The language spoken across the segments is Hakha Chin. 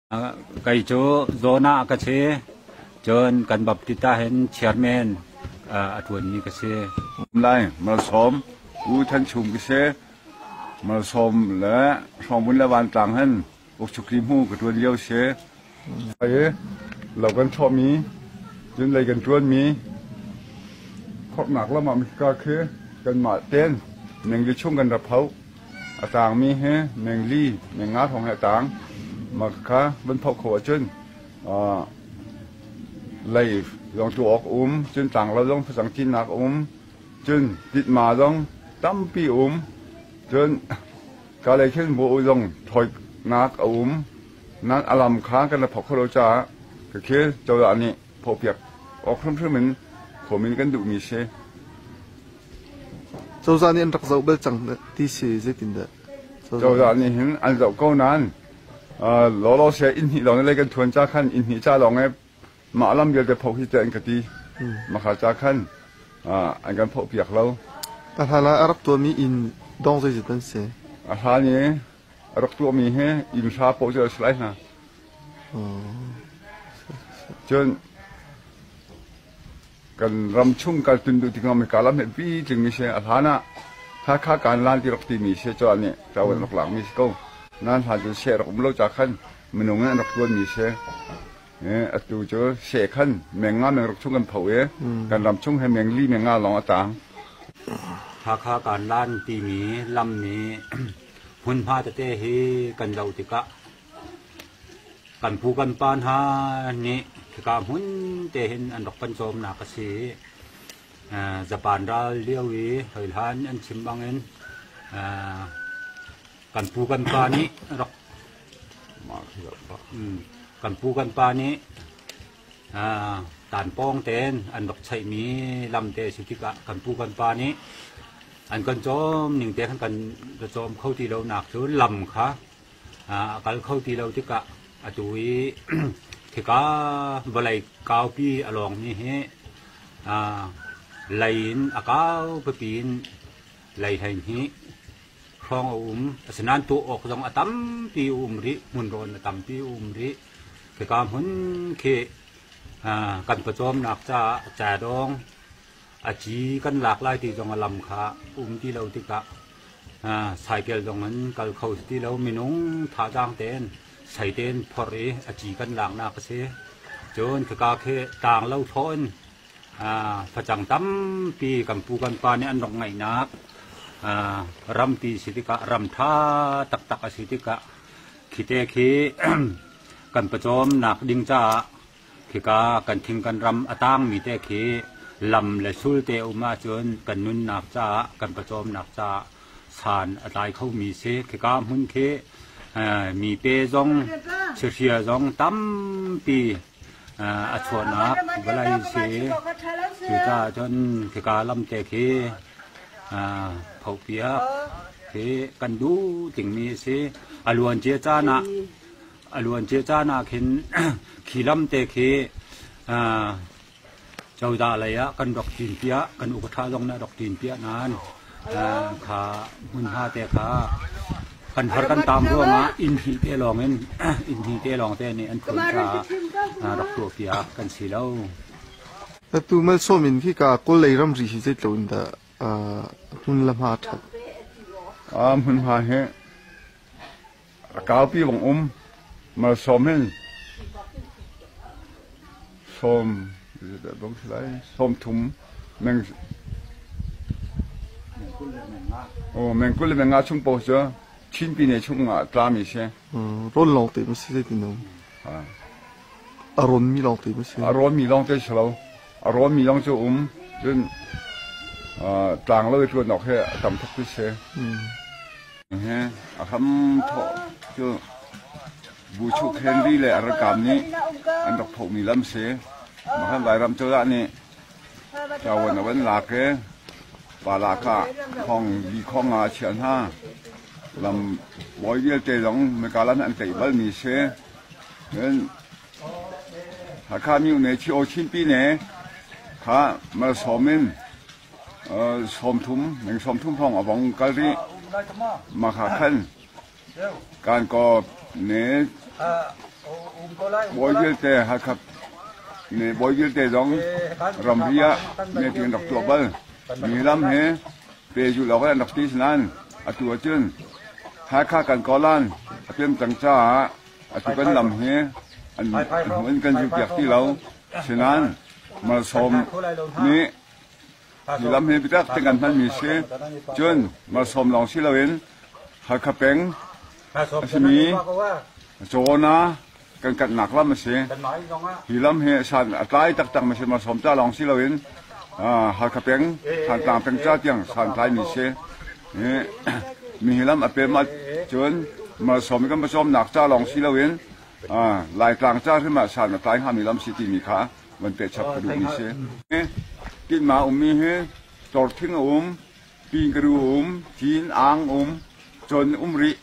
Kei cu Jonah ka si. Cun kan Baptist ah hin chairman a ṭuanmi ka si. Lai Malsawm U Than Chum ka si. Malsawm le Hrawngvun le Vantlang hin ukchukri hmu ka ṭuan lio si. Lo kan thlawhmi, cun lei kan ṭuanmi, khornak lam ah ka khi kanmah ten mengli chung kan ra pho. A tangmi hi mengli, menga hrawng he a tang. Mah kha van phoh kho ahcun lei zong tu awk um, cun tlanglo zong facang cinnak um, cun titma zong tampi um, cun ka lei khin bu zong thawinak a um. Nan a lam kha kan ra phoh kho lo caah khikhi cozah nih phawhpiak awk hrimhrim in khuamin kan duhmi si. Cozah nih an rak zoh bal cang ti si zeitindah? Cozah nih hin an zoh ko nain lawlaw se inn hnih lawng lei kan thuan ca khan inn hnih ca lawng e mah lam vialte phoh hi an ka ti. Makha ca khan an kan phoh piak lo. A hlan ah a rak tuahmi inn dong zeizat an si? A hlan i a rak tuahmi hi inn hra paoh cu a si lai hna. Cun kan ram chung kal tun duh tikah mi kalam he pi tling mi si a hlan ah Hakha kan lan ti rak ti mi si cu nih ṭawan rak lak mi si ko nan hlan cu seh rak um lo ca khan minung in an rak tuan mi si atu cu seh khan meng nga meng rak chung kan pho i kan ram chung he meng li meng nga lawng a tang. Hakha kan lan timi lam nih hmunhma tete hi kan zoh tikah kan pu kan pa hna nih khika hmun te hin an rak kan cawmnak a si. Japan ral lio i hoi-hlan an chim bangin kan pu kan pa nih rak kan pu kan pa nih tanpawng tein an rak cheihmi lam te a si tikah kan pu kan pa nih an kan cawm ning te khan kan cawm kho ti lo nak cu lam kha a kal kho ti lo tikah atu i khika vawlei kaupi a lawngmi hi lei in a kau pipi in lei 12 hrawng a um. Asinain tuah awk zong a tampi a um rih, hmunrawn a tampi a um rih. Khika hmun khi kan pawcawmnak caah cadawng a ci kan lak lai ti zong a lam kha um ti lo tikah cycle zong in kal kho ti lo minung thazaang tein sei tein phorh i a ci kan laknak a si. Cun khika khi tlang lo thlawh in facang tampi kan pu kan pa nih an rak ngeihnak rampi si tikah ram ṭha taktak a si tikah khite khi kan pawcawmnak ding caah Khika kan thing kan ram a tangmi te khi lam le sul te um ahcun kan nunnak caah kan pawcawmnak caah san a tlai khomi si. Khika hmun khi mi pe zong chihria zong tampi a chuahnak vawlei si. Cucaah cun khika lam te khi phohpiak khi kan duh dingmi a si. A luancia caan ah A luancia caan ah khin khi lam te khi cozah lei ah kan rak ṭin piah, kan upa zong nih a rak ṭin piah nain kha hmunhma te kha kan har kan taam ruangah inn hnih te lawng in inn hnih te lawng te nih an phun caah rak tuah piak kan si lo. Atu malsawm in khika Kawl lei ramri hi zeitluk in dah hmun le hma a ṭhat? Hmunhma hi A kaupi bang um. Malsawm hin sawm bang si lai sawm thum meng oh meng 20 le meng nga chung paoh cu Chin pine chung ah tlami si. Rawn lawng te ma si zeitin um? A rawn mi lawng te ma si? A rawn mi lawng te si lo. A rawn mi lawng cu um. Cun tlang lo i ṭuan awk hi a tam tuk ti si. A hramthawh cu Buchuk Henry le a ralkap nih an rak phawhmi lam si. Mah Lairam cozah nih ṭawan a van lak i palak ah khong li khong ah a chiah hna. Lam bawi vialte zong Mikalan an tlaih balmi si. Cun Hakha myu ne Chio Chinpi ne kha malsawm in 30 meng 30 hrawng a vong kal rih. Mah kha khan kan kaw ne Bawi vialte Hakha nih bawi vialte zong ramri ah meeting an rak tuah bal. Mi lam hi pehzulh awk in an rak ti nain atu ahcun Hakha kan kawlan a pem cang caah atu kan lam hi an hmu in kan zulpiak ti lo. Sinain Malsawm nih hi lam hi biatak tein kan hmanmi si. Cun Malsawm lawng si loin Hakha peng a simi Cawna kan katnak lam a si. Hi lam hi san a tlai taktak mi si Malsawm ca lawng si loin Halkha peng, Thantlang peng ca tiang san tlaimi si. Mi hi lam a pem ahcun Malsawm i kan pawcawmnak ca lawng si loin Laitlang ca hrim ah san a tlai hngami lam si timi kha van pehchap ka duhmi si. Tinma ummi hi Torthing a um, Pingkaru a um, Cin Ang um, Con um rih.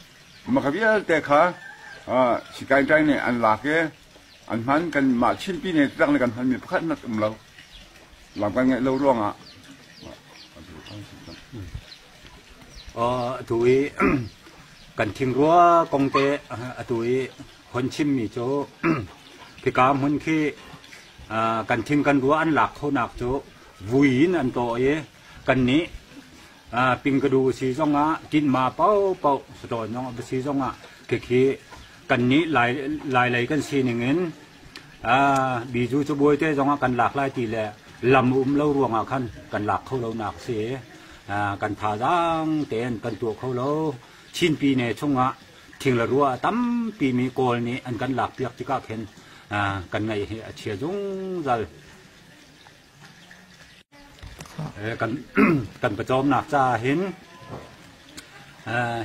Maka vialte kha Sikaintai nih an lak i an hman kan mah Chinpi nih tlang nih kan hmanmi pakhat hmanh um lo. Lam kan ngeih lo ruangah. Atu i kan thingrua kong te atu i hon chimmi cu khika hmun khi kan thing kan rua an lak khonak cu vui in an tawh i kannih pingkadu si zongah tinma paohpaoh satawn zong a si zongah khikhi kannih lai lei kan sining in biju cabuai te zongah kan lak lai ti le lam um lo ruangah khan kan lak kho lo nak si. Kan thazaang tein kan tuah kho lo. Chinpi ne chungah thing le rua a tampi mi Kawl nih an kan lak piak tikah khin kan ngaih hi a chia zungzal. Kan kan pawcawmnak caah hin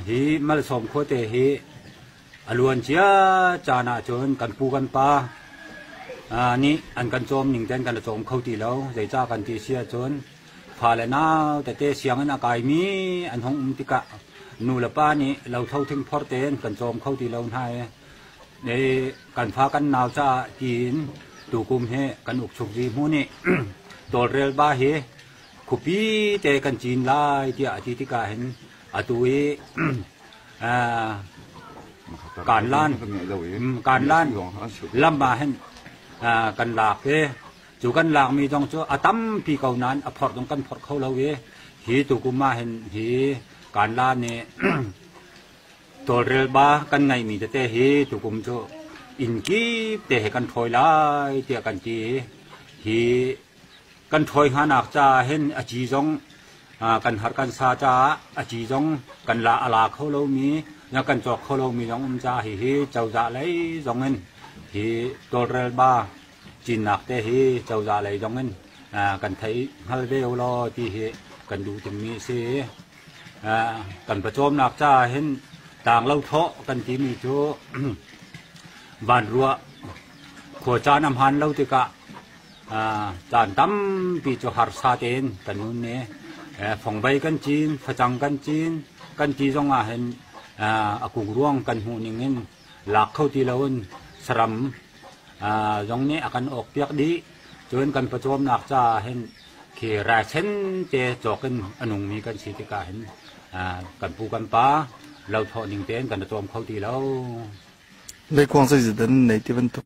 hi Malsawm khuate hi a luan cia caan ahcun kan pu kan pa nih an kan cawm ning ten kan i cawm kho ti lo. Zeicah kan ti si ahcun fale nau tete sianginn a kaimi an hung um tikah nu le pa nih lotho thingphor tein kan cawm kho ti lo hna i kan fa kan nau caah tiin tukum hi kan ukchuk zihmu nih tawlrel ba hi khuapi te kan cin lai tiah a ti tikah hin atu i kanlan kanlan lam ah hin kan lak i cu kan lakmi zong cu a tampi ko nain a phorh zong kan phorh kho lo i hi tukum ah hin hi kanlan nih Tawlrel ba kan ngeihmi tete hi tukum cu inn kip te he kan ṭhawi lai tiah kan ti i hi kan ṭhawi hnganak caah hin a ci zong kan har kan sa caah a ci zong kan la a la kho lomi na kan cawk kho lomi zong um caah hihi cozah lei zong in hi tawlrel ba cinnak te hi cozah lei zong in kan thei hngal ve u law ti hi kan duh dingmi a si. Kan pawcawmnak caah hin tanglo thawh kan timi cu vanruah khua caan a hmaan lo tikah caan tampi cu harsa tein kan nun i fongvei kan cin, facang kan cin, kan ti zong ah hin a kung ruang kan hmuh ning in lak kho ti loin saram zong nih a kan awkpiak dih. Cun kan pawcawmnak caah hin khi raisen te cawk in a nungmi kan si tikah hin kan pu kan pa lo thawh ning tein kan i cawm kho ti lo. Leikuang zeizat an nei ti bantuk.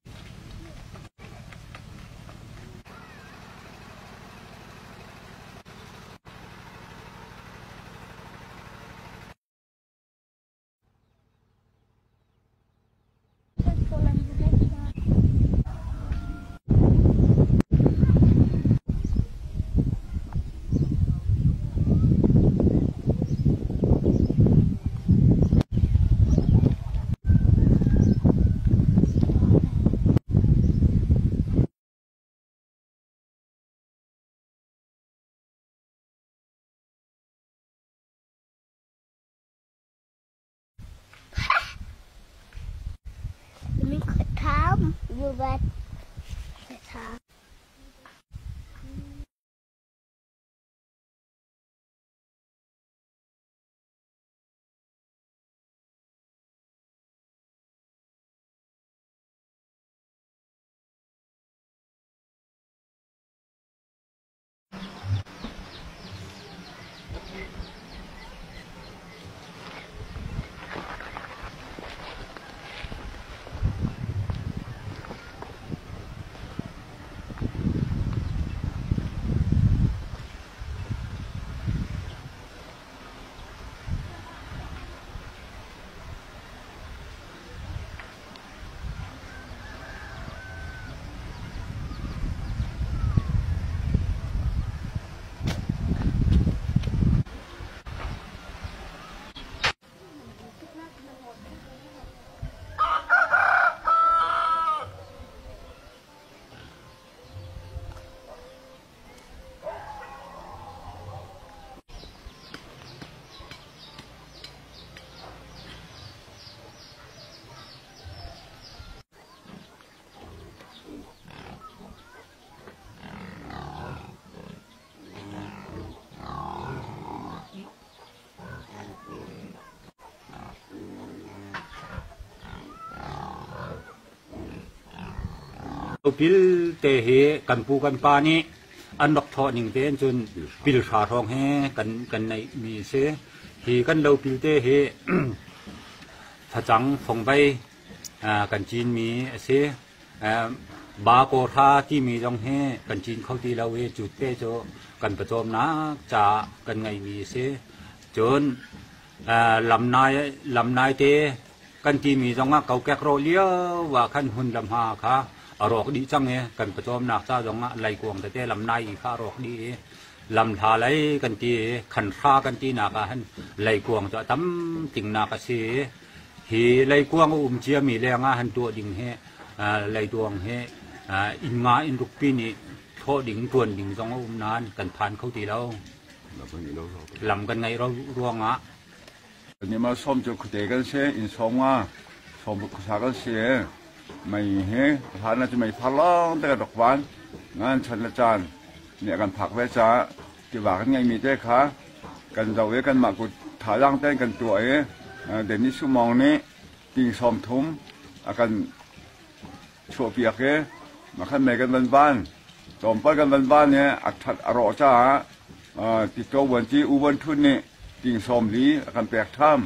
Pil te hi kan pu kan pa nih an rak thawh ning tein cun pil hra hrawng he kan kan neih mi a si. Hi kan lopil te hi facang fongvei kan cin mi a si. Ba kawhra timi zong hi kan cin kho ti lo i cu te cu kan pawcawmnak caah kan ngeihmi a si. Cun lamnai te kan timi zongah kokek rawh lio ah khan hun le hma kha a rawk dih cang i kan pawcawmnak ca zongah leikuang tete lamnai i kha a rawk dih i lamhla lei kan ti i khanhra kan tinak ah hin leikuang cu a tam tingnak a si i hi leikuang a um ciami lengah han tuah ding hi leituang hi inn nga inn rukpi nih thlawh ding ṭuan ding zong a um nain kan phan kho ti lo. Lam kan ngeih ruangah. Ni ma som cu khuate kan si, inn som nga, som khuasa kan si. Mei hi hlan ah cu mei phar lawng te kan rak van. Ngan chan le caan nih a kan phak ve caah tiva kan ngeihmi te kha kan zoh i kanmah kut thazaang tein kan tuah i Dennis Sumong nih ting sawm thum a kan chuahpiak i makhan mei kan van van tlawmpal kan van van i a that a rawh caah Tito Vuanci U Vuan Htun nih ting sawm li a kan pek ṭham.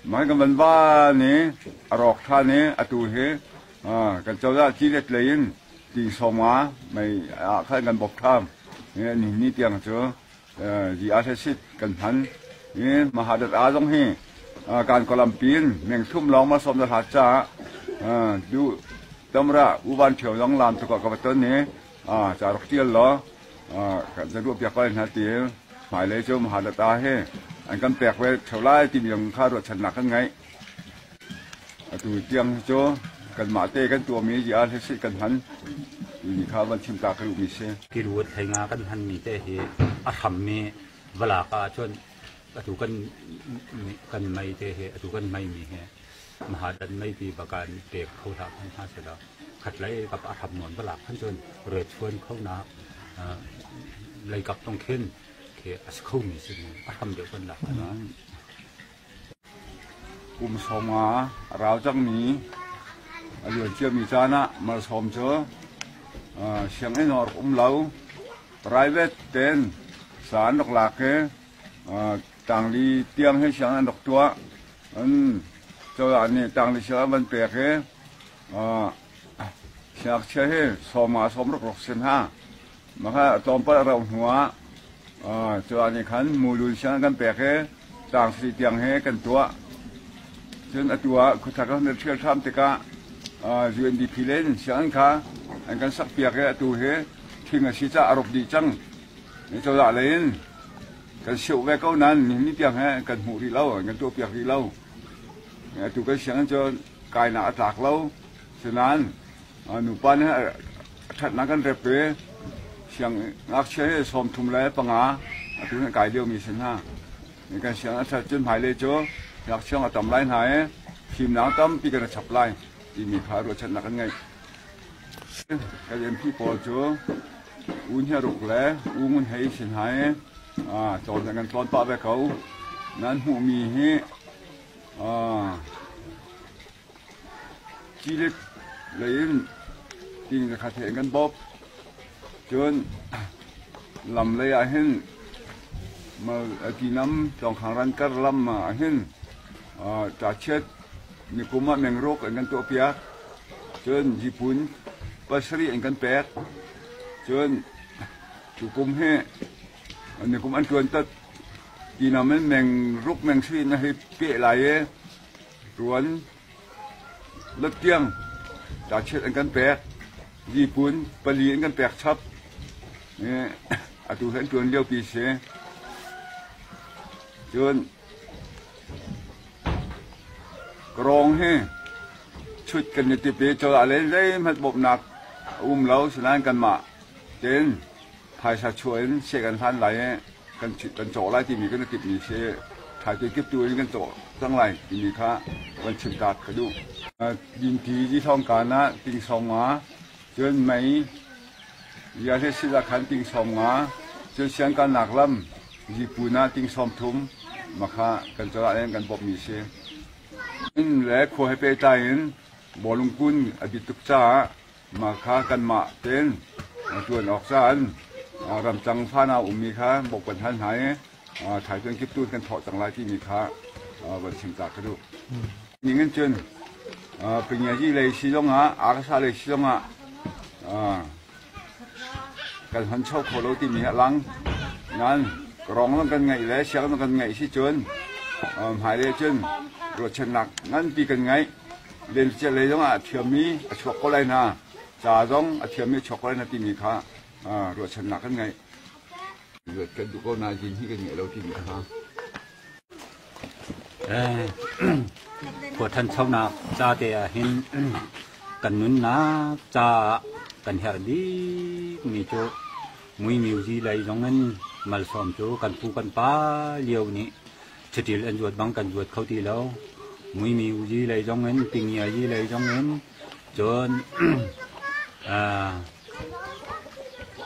Mah kan van van i a rawk ṭhan i atu hi kan cozah cilet lei in ting sawm nga mei ah khan kan bawk ṭham. Ni ni tiang cu GRC kan hman. I Mahadat A zong hi kan kawlampi in meng thum lawng ma sawm na hlat caah du tamra U Van Ṭhio zong lam tuk ah ka va ton i ca rak ṭial law kan ruah piak ko hna ti hmailei cu Mahadat A hi an kan pek ve ṭheo lai timi zong kha ruahchannak kan ngeih. Atu tiang hi cu kanmah te kan tuahmi GRC kan hman timi kha van chim ta ka duhmi si. Kiluat hlei nga kan hmanmi te hi a hrammi valak ahcun atu kan kan mei te hi atu kan meimi hi Mahadan meipi bakan pek kho hlah khan hna selaw khatlei kap a hram nawn valak khan cun rechuan kho nak leikap tong khin khi a si khomi si a hram deuh kan lak khan. Kum 50 a rau cangmi a luan ciami caan ah malsawm cu sianginn a rak um lo. Private ten sa an rak lak i tangli tiang hi sianginn an rak tuah. An cozah nih tangli sianginn an van pek i siangngakchia hi 50 60 rak si hna. Mah kha tlawmpal a rauh hnuah cozah nih khan mulun sianginn kan pek i tangsi tiang he kan tuah. Cun atu ah khuathar kan ṭhial hram tikah UNDP len sianginn kha an kan sakpiak i atu hi thing a si caah a rawk dih cang. Cozah lei in kan sioh ve ko nain nihin ni tiang he kan hmuh rih lo, an kan tuahpiak rih lo. Atu kan sianginn cu kainak a tlak lo. Sinain Nupa nih a ṭhatnak kan rep i siangngakchia hi 35 atu hin kai liomi si hna. Kan siang a ṭhat cun hmailei cu ngakchia a tam lai hna i fimnak tampi kan i chap lai timi kha ruahchannak kan ngeih. Kan MP pawl cu U Hniaruk le U Ngun Hei si hna i tlawn kan tlawn pah ve ko. Nan hmuhmi hi Cilit lei in ting zakhat he kan bawp. Cun lam lei ah hin tinam Tlawngkhang kar lam ah hin ṭachiat nikum ah mengruk an kan tuahpiak. Cun zipun 7 an kan pek. Cun tukum hi nikum an ṭuan tat tinam in mengruk mengsarih na hei peh lai i Tuan latiang ṭachiat an kan pek. Zipun 4 an kan pek chap. Atu hi an ṭuan liopi si. Cun Kawrong hi chut kan i tip i cozah lei zeihmanh bawmhnak a um lo. Sinain kanmah tein phaisa chuah in seh kan hlan lai i kan kan cawk lai timi kan i timhmi si. Thaikui kiptu in kan cawk cang lai timi kha van chim ta ka duh. Dinti Zithawngkaan ah ting 50, cun mei Ziahle Sila khan ting 50, cun Siangkalnak lam Zipun ah ting 30 makha kan cawlah in kan bawmhmi si. Inn le khua he pehtlai in bawlung kun a bit tuk caah. Mah kha kanmah tein ṭuan awk caah ramcang fanau ummi kha bawk kan hal hna i thaituan kiptu kan thawh cang lai timi kha van chim ta ka duh. Ningin cun Pingiazi lei si zongah Akasa lei si zongah kan hon cho kho lo timi a lang. Nain rong zong kan ngeih le siang zong kan ngeih si cun hmailei cun ruahchannak nganpi kan ngeih. Lentecelh lei zongah a thiammi a chuak ko lai hna. Ca zong a thiammi a chuak ko lai hna timi kha ruahchannak kan ngeih. Kan duh ko nain hi kan ngeih lo timi kha. Khua ṭhanchonak ca te ah hin kan nunnak caah kan herh bikmi cu muimiuzi lei zong in malsawm cu kan pu kan pa lio nih saṭil an zuat bang kan zuat kho ti lo. Muimiuzi lei zong in pingiazi lei zong in cun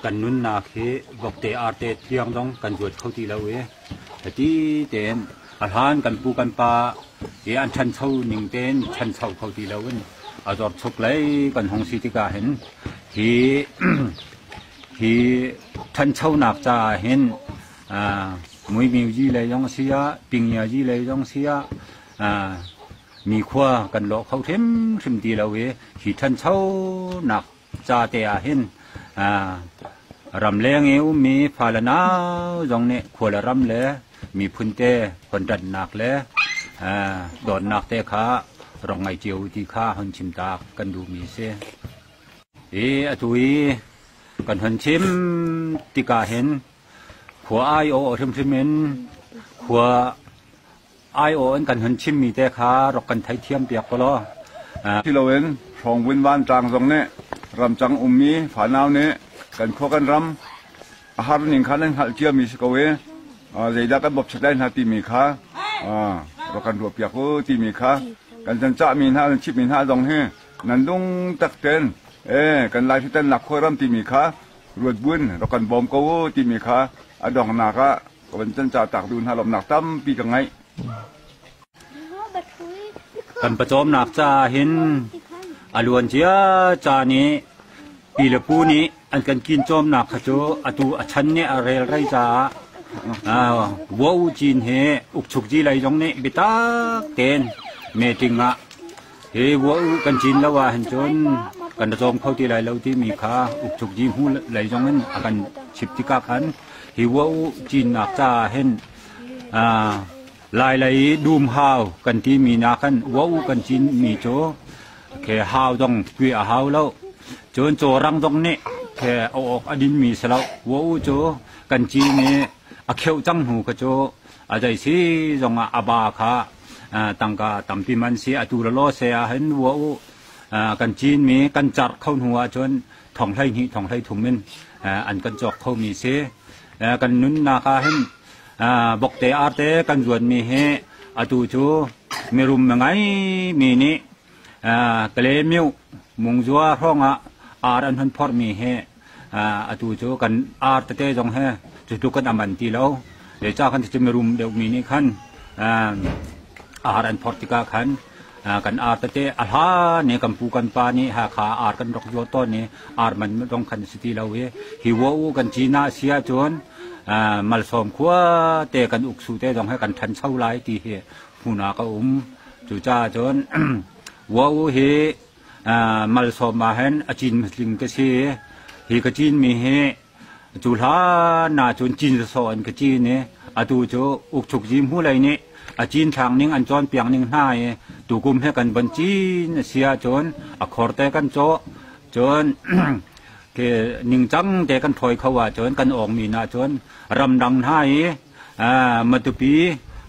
kan nunnak hi vokte arte tiang zong kan zuat kho ti lo i hiti tein a hlan kan pu kan pa i an ṭhancho ning tein ṭhancho kho ti lo in a zorchuk lei kan hung si tikah hin hi hi ṭhanchonak caah hin muimiuzi lei zong a si ah pingiazi lei zong si ah mi khua kan lawh kho hrimhrim ti lo i hi ṭhanchonak ca te ah hin ramleng i ummi fale nau zong nih khua le ram le miphun te honṭanhnak le dawtnak te kha rak ngai cio ti kha hon chim tak kan duhmi a si. I atu i kan hon chim tikah hin khua aiawh hrimhrim in khua aiawh in kan hun chimmi te kha rak kan theithiam piak ko law. Si loin Hrawngvun vantlang zong nih ramcang ummi fanau nih kan khua kan ram a har ning kha nan hngalh ciami si ko i zeidah kan bawmchat lai hna timi kha rak kan ruah piak u timi kha kan can cahmi hna kan chimhmi hna zong hi nan lung tak ten kan lai tan nak khua ram timi kha ruat buin rak kan bawm ko u timi kha a donghnak ah Ka van can ca tak duh hna lawmhnak tampi ka ngeih. Kan pawcawmnak caah hin a luan cia ca nih pi le pu nih an kan kin cawmnak kha cu atu a chan nih a rel rei caah vua u cin he ukchuk ji lei zong nih biatak tein meeting ah hi vua u kan cin lo ah hin cun kan ra cawm kho ti lai lo timi kha ukchuk ji hmu lei zong in a kan chip tikah khan Hi vua cinnak caah hin Lailei dum hau kan timi nakin vua kan cinmi cu ke hau zong kui a hau lo. Cun cawrang zong nih ke a awk a dinmi si lo. Vua cu kan cin i a kheuh cang hnu kha cu a zei si zongah a ba kha tangka tampi man si. Atu lawlaw se ahhin vua kan cinmi kan carh kho hnu ahcun thong 12 thong 13 in an kan cawk khomi si. Kan nunnak ah hin bokte arte kan zuanmi hi atu cu mirum ngai mi nih Kalemiu mungzua hrawng ah ar an hun phorhmi hi atu cu kan ar tete zong he cutu kan aman ti lo. Zeicah kan ti mirum deuhmi nih khan ar an phorh tikah khan Kan ar tete a hlan i kan pu kan pa nih Hakha ar kan rak zuat tawn i ar man dong khan a si ti lo i hi wo u kan cin ah si ahcun malsawm khua te kan uksu te zong he kan ṭhancho lai ti hi hmun ah ka um. Cucaah cun wo u hi malsawm ah hin a cin muslim ka si. Hi ka cinmi hi Cu hlan ahcun cin sawsawh an ka cin i atu cu ukchuk zimhu lei nih a cinthlak ning an cawnpiak ning hna i tukum he kan von cin a si ahcun a khor te kan cawh cun ke ningcang te kan ṭhawi kho ahcun kan awngmi ahcun ramdang hna i Matupi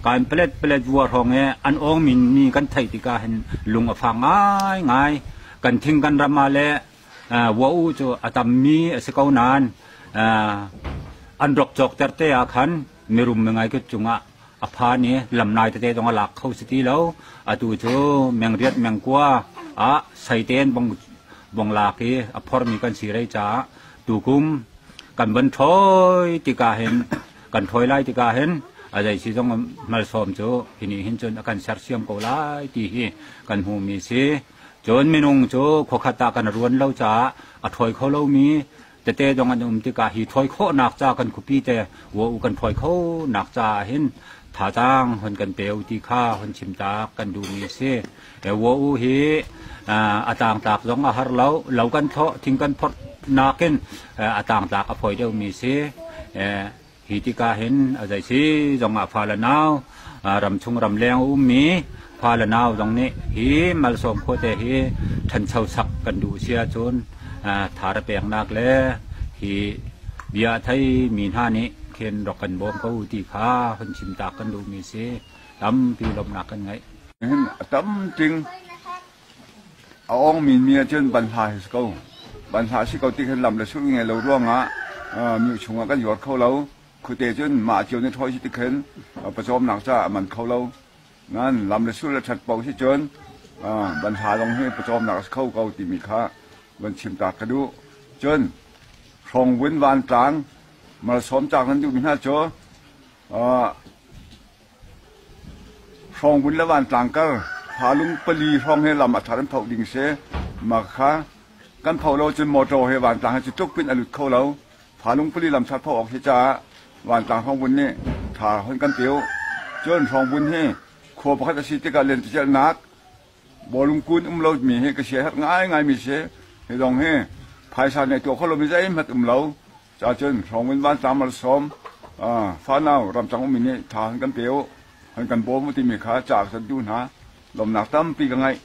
kan palet palet vua hrawng i an awngmi mi kan theih tikah hin lung a fak ngaingai. Kan thing kan ram ah le Vua u cu a tammi a si ko nain an rak cawkter te ah khan mirum ngai kut cungah a phan i lamnai tete zong a lak kho si ti lo. Atu cu mengriat mengkua ah saiten bong bong lak i a phormi kan si rei caah tukum kan van ṭhawi tikah hin kan ṭhawi lai tikah hin a zei si zong malsawm cu hi nih hin cun a kan sersiam ko lai ti hi kan hmuhmi si. Cun minung cu khuakhat ah kan ruan lo caah a ṭhawi kho lomi tete zong an um tikah hi ṭhawi khawhnak ca kan khuapi te wa u kan ṭhawi khonak caah hin thazaang hun kan pe u ti kha hun chim tak kan duhmi a si. Wa u hi a tlangtlak zong a har lo, lo kan thlawh, thing kan phorh nakin a tlangtlak a fawi deuhmi a si. Hi tikah hin a zei si zongah fa le nau ramchung ramleng a ummi fa le nau zong nih hi malsawm khuate hi ṭhancho sak kan duh si ahcun thar a peknak le hi bia a theimi hna nih khin rak kan bawm ko ti kha hun chim tak kan duhmi si. Tampi lawmhnak kan ngeih. Hin a tam ting A awngmi mi ahcun banhla hi si ko. Banhla si ko ti khan lam le sul ngei lo ruangah mi chungah kan zuar kho lo. Khuate cun mah cio nih thawi si ti khin pawcawmnak caah a man kho lo. Nan lam le sul a ṭhat paoh si cun banhla zong hi pawcawmnak a si kho ko timi kha van chim ta ka duh. Cun Hrawngvun vantlang malsawm caak nan duhmi hna cu Hrawngvun le vantlang kar phalung pali hrawng he lam a thar in phoh ding si. Mah kha kan phoh lo cun motor he vantlang he cu tluk pin a lut kho lo. Phalung pali lam thar phoh awk hi caah vantlang hrawngvun nih tha hon kan tiu. Cun hrawngvun hi khua pakhat a si tikah lentecelhnak bawlung kun um lo mi hi ka sia herh ngaingai mi si. Hi zong hi phaisa nih tuah kho lomi zeihmanh um lo. Cacun hrawngin vantlang malsawm fanau ramtang ummi nih tha han kan pe u, han kan bawm u timi kha ca ka duh hna. Lawmnak tampi ka ngeih.